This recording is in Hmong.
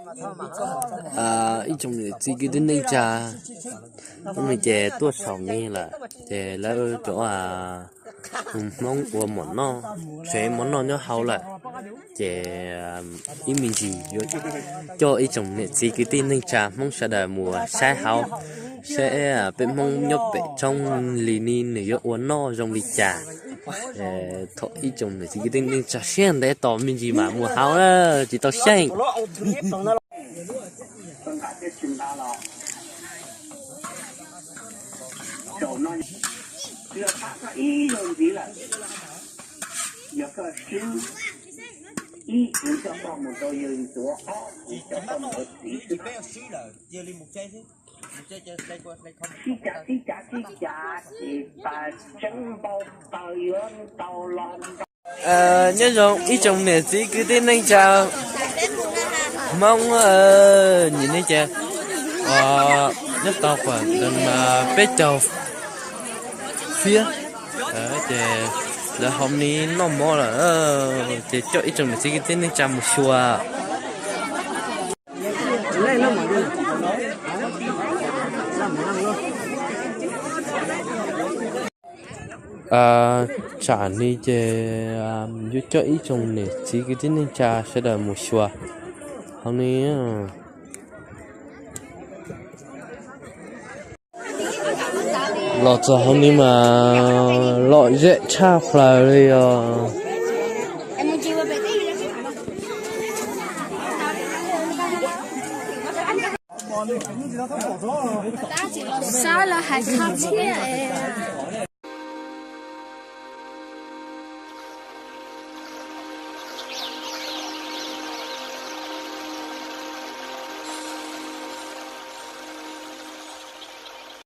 Ib tsoom niam txiv kwv tij neej tsa, hnub no ces tuaj saum no lawm, ces lawv cov Hmoob ua mov noj, tsev mov noj nyob hauv lawm, ces ib me ntsis yuav coj ib tsoom niam txiv kwv tij neej tsa Hmoob sawv daws mus saib hauv, saib peb Hmoob nyob pem roob li ni nws yuav ua noj zoo li cas. Thaum ib tsoom niam txiv kwv tij neej tsa siab ntev tos me ntsis mam mus hauv na, tsis tau xyeej. Nyob zoo ib tsoom niam txiv kwv tij neej tsa Hmoob, nyiam ne ces nyob tau pem peb caug fiab, ces lawv hauv ni noj mov lawm, ces coj ib tsoom niam txiv kwv tij neej tsa mus xyuas. Tsam no ces yuav coj ib tsoom niam txiv kwv tij neej tsa sawv daws mus xyuas hauv ni. Los txog hauv ni mas lom zem tshaj plaws li os. Sab los hais qhov txhiaj es.